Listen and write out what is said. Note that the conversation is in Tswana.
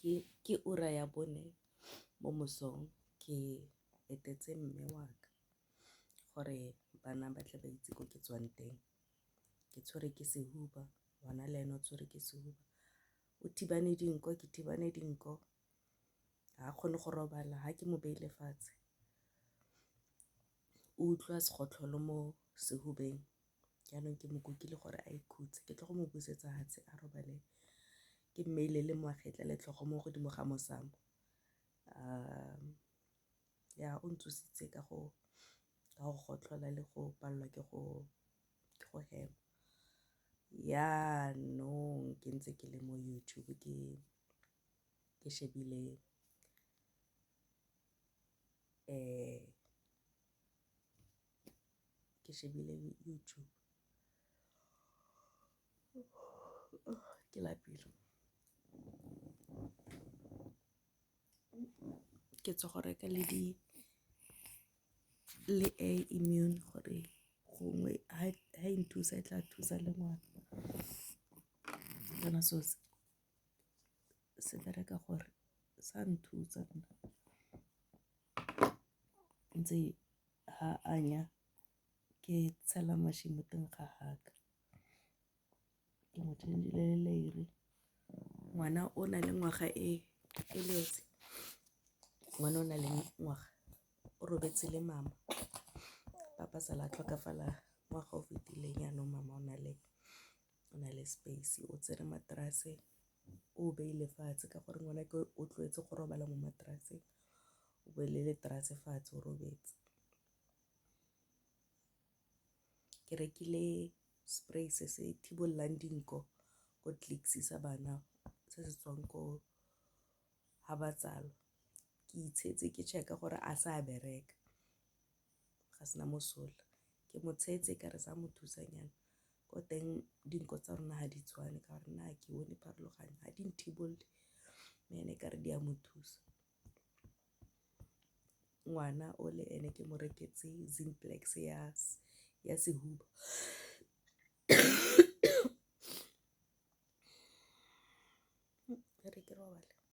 Ke ura ya 4 mo mosong, ke etetse mme wa ka gore bana ba tle ba itse ko ke tswang teng. Ke tshwerwe ke sehuba, ngwana le ene o tshwerwe ke sehuba. O thibane dinko, ke thibane dinko, ga a kgone go robala ga ke mo beile fatshe. O utlwa segotlholo mo sehubeng, jaanong ke mo kukile gore a ikhutse. Ke tlo go mo busetsa fatshe a robale, ke mmeile le magetla le tlhogo mo godimo ga mosamo. Ya, o ntsositse ka go gotlhola le go palelwa ke go hema. Jaanong ke ntse ke le mo YouTube ke shebile YouTube, ke lapile. Ke tswa go reka le di le A immune gore gongwe ha e nthusa e tla thusa le ngwana. Kana seo se bereka gore sa nthusa nna ntse ha anya ke tshela mašwi mo teng ga haka, ke mo change-ile le leire. Ngwana o na le ngwaga e le esi, ngwana o na le ngwaga o robetse le mama, papa sala a tlhokafala ngwaga o fetileng. Jaanong mama o na le space, o tsere materase o beile fatshe ka gore ngwana ke o tlwaetse go robala mo materaseng, o beile leterase fatshe o robetse. Ke rekile spray se se thibololang dinko ko Clicks sa bana se se tswang ko ga ba tsalwa. Ke itshetse ke check-a gore a sa bereka, ga sena mosola. Ke mo tshetse ka re sa mo thusanyana ko teng. Dinko tsa rona ga di tshwane ka gore nna ke bone pharologanyo, ga di nthibolole, mme ene kare di a mo thusa. Ngwana o le ene ke mo reketse Zinplex ya sehuba.